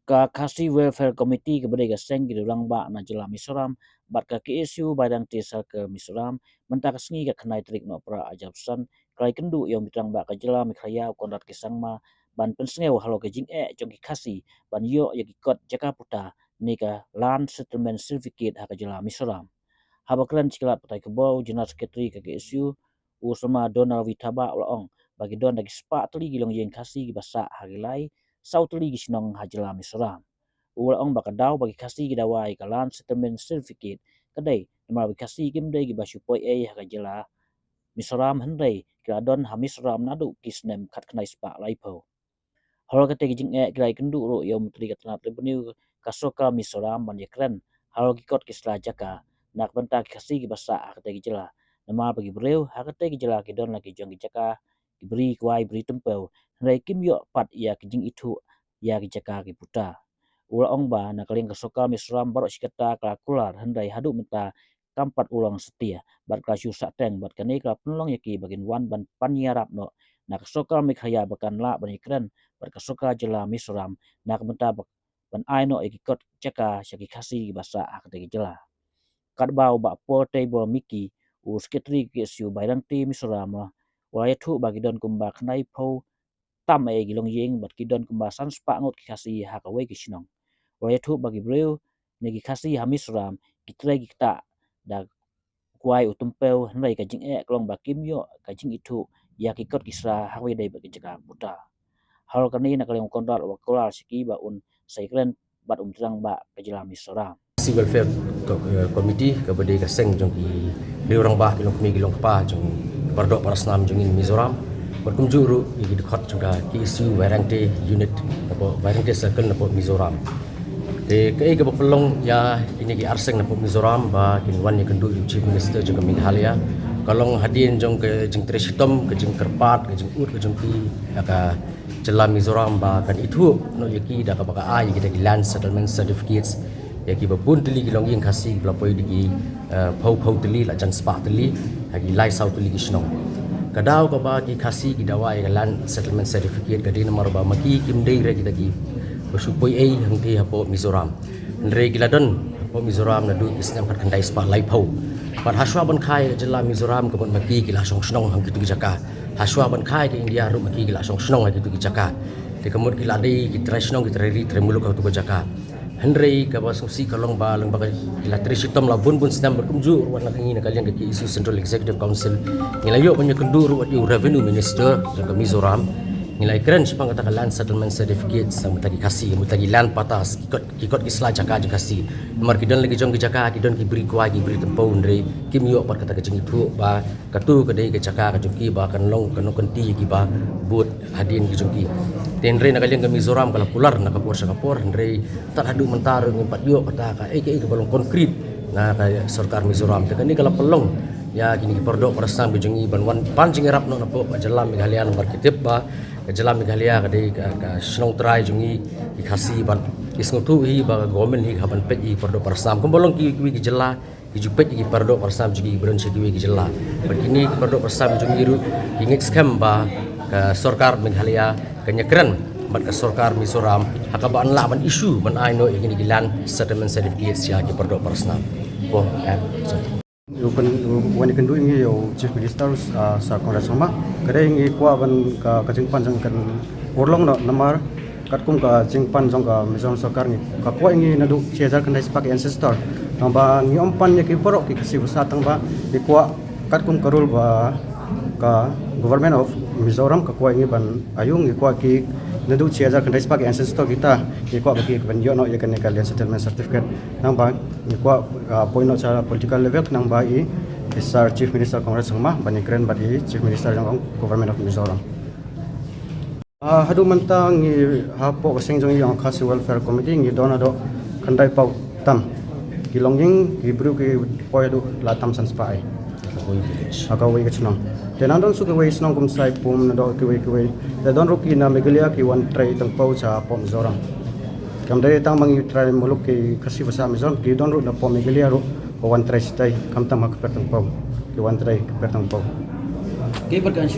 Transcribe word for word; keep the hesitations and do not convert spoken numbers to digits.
Ka Khasi Welfare Committee kaba dei ka seng ki rangbah na jylla Mizoram bad ka K S U Bairangte Circle Mizoram, mynta ka sngi ka khyndai tarik Nohprah arhajar arphew san, ka la ïakynduh ïa u Myntri Rangbah ka jylla Meghalaya u Conrad K Sangma ban pynsngew halor ka jingeh jong ki Khasi ban ïoh ïa ki kot jaka puta ne ka Land Settlement Certificate ha ka jylla Mizoram. Haba kren sha ki lad pathai khubor, u General Secretary ka K S U, u Samla Donald Withabah u la ong ba ki don da ki spah tylli ki longïing Khasi kiba sah ha ki lai saw tylli ki shnong ha jylla Mizoram. U la ong ba ka daw ba ki Khasi ki dawa ïa ka Land Settlement Certificate ka dei namar ba ki Khasi kim dei kiba shu poi ei ha ka jylla Mizoram, hynrei ki la don ha Mizoram naduh ki snem khatkhyndai spah laiphew. Halor katei ka jingeh, ki la ïakynduh ruh ïa u Myntri ka tnat Revenue ka sorkar Mizoram ban ïakren halor ki kot ki sla jaka na ka bynta ki Khasi kiba sah ha katei ka jylla. Namar ba ki briew ha katei ka jylla ki don la ki jong ki jaka, ki bri kwai, bri tympew, hynrei kim ïoh pat ïa ki jingithuh ïa ki jaka ki puta. U la ong ba na ka liang ka sorkar Mizoram baroh shi katta ka la kular, hynrei haduh mynta kam pat u long satia bad ka la shu sahteng, bad kane ka la pynlong ïa ki ba kin wan ban pan ïarap noh na ka sorkar Meghalaya ba kan lah ban ïakren bad ka sorkar jylla Mizoram na ka bynta ba ban ai noh ïa ki kot jaka sha ki Khasi kiba sah ha katei ka jylla. Katba u Bah Portable Miki, u Secretary K S U Bairangte Mizoram, u la ïathuh ba ki don kumba khyndaiphew tam eh ki longïing bad ki don kumba san spah ngut ki Khasi ha kawei ki shnong. U la ïathuh ba ki briew ne ki Khasi ha Mizoram ki trei ki ktah da kwai u tympew, hynrei ka jingeh ka long ba kim ïoh ka jingithuh ïa ki kot ki sla ha kaba ïadei bad ki jaka puta. Halor kane, na ka liang u Conrad u la kular sha ki ba un sa ïakren bad u Myntri Rangbah ka jylla Mizoram. Khasi Welfare Co-, eh, Committee kaba dei ka seng jong ki rangbah, ki longkmie ki longkpa jong para doh para snam jong ngi Mizoram, bad kumjuh ruh ïa ki dkhot jong ka K S U Bairangte Unit napoh Bairangte Circle napoh Mizoram. Te kaei kaba pynlong ïa kine ki arseng napoh Mizoram ba kin wan ïakynduh ïa u Chief Minister jong ka Meghalaya, ka long hadien jong ka jingtrei shitom, ka jingkyrpad, ka jingud ka jong ki ïa ka jylla Mizoram ba kan ithuh noh ïa ki da kaba ka ai ïa kita ki Land Settlement Certificates ïa kiba bun tylli ki longïing Khasi kiba la poi da ki, eh, phew phew tylli la jan spah tylli ha ki lai saw tylli ki shnong. Ka daw kaba ki Khasi ki dawa ïa ka Land Settlement Certificate ka dei namar ba ma ki kim dei re kita kiba shu poi ei hangtei hapoh Mizoram. Hynrei ki la don hapoh Mizoram naduh ki snem khatkhyndai spah laiphew. Bad hashwa ban kha ïa ka jylla Mizoram ka mut ma ki ki la shong shnong ha kitu ki jaka. Hashwa ban kha ïa ka India ruh ma ki ki la shong shnong ha kitu ki jaka. Te ka mut ki la dei ki trai shnong, ki trai ri, trai muluk ha kitu ki jaka. Hynrei kaba sngewsih ka long ba lyngba ka, ki la trei shitom la bun bun snem bad kumjuh ruh wat na ka ngi na ka liang ka K S U Central Executive Council ngi la ïoh ban ïakynduh ruh wat ïa u Revenue Minister jong ka Mizoram. Ngi la ïakren shaphang kata ka Land Settlement Certificate sa mynta ki Khasi, mynta ki land patas, ki kot, ki kot ki sla jaka jong Khasi. Namar ki don la ki jong ki jaka, ki don ki bri kwai, ki bri tympew, hynrei kim ïoh pat kata ka jingithuh ba katu ka dei ka jaka ka jong ki ba kan long, kan long kynti kiba bud hadien ki jong ki. Te hynrei na ka liang ka Mizoram ka la kular na ka por sha ka por, hynrei tad haduh mynta ruh ngim pat ïoh kata kaei kaei kaba long concrete na ka sorkar Mizoram. Te kane ka la pynlong ïa kine ki para doh para snam ki jong ngi ban wan pan jingïarap noh napoh ka jylla Meghalaya namar ki tip ba ka jylla Meghalaya ka dei ka, ka shnong trai jong ngi ki Khasi bad ki sngewthuh hi ba ka government hi ka hap ban peit ïa ki para doh para snam. Kumba long ki, ki, ki jylla ki ju peit ïa ki para doh para snam jong ki ba don sha kiwei ki jylla. Bad kine ki para doh para snam jong ngi ruh ki ngeit skhem ba ka sorkar Meghalaya kan ïakren bad ka sorkar Mizoram ha kaba yn lah ban issue ban ai noh ïa kine ki Land Settlement Certificate sha ki para doh para snam. Ko, eh, sorry. U pyn-, u wan ïakynduh ïa ngi ïa u Chief Minister, ah, Sir Conrad Sangma. Ka dei ngi kwah ban ka, ka jingpan jong ka kan urlong noh namar katkum ka jingpan jong ka Mizoram sorkar ngi, ka kwah ïa ngi naduh shi hajar khyndai spah ki ancestor. Tangba ngi ym pan ïa ki baroh ki Khasi ba sah, tangba ngi kwah katkum ka rule ba ka Government of Mizoram ka kwah ïa ngi ban ayu, ngi kwah ki naduh shi hajar khyndai spah ki ancestor kita, ngi kwah ba ki ban ïoh noh ïa kane ka Land Settlement Certificate. Nangba ngi kwah, ah, poi noh sha political level, nangba i, i Sir Chief Minister Conrad Sangma ban ïakren bad i Chief Minister jong ka Government of Mizoram. Ah, haduh mynta ngi hapoh ka seng jong ngi ïa ka Khasi Welfare Committee ngi don haduh khyndaiphew tam ki longïing, ki briew ki poi haduh la tam san spah ei ha kawei ka shnong. Te nang don shu kawei shnong kum Saipum, nang don kiwei kiwei. Te don ruh ki na Meghalaya ki wan trei tangphew sha hapoh Mizoram. Kam dei tang ba ngi trai muluk ki Khasi ba sah Mizoram, ki don ruh napoh Meghalaya ruh ba wan trei shatei, khamtam ha ka per tangphew, ki wan trei ka per tangphew. Ki bad kan shu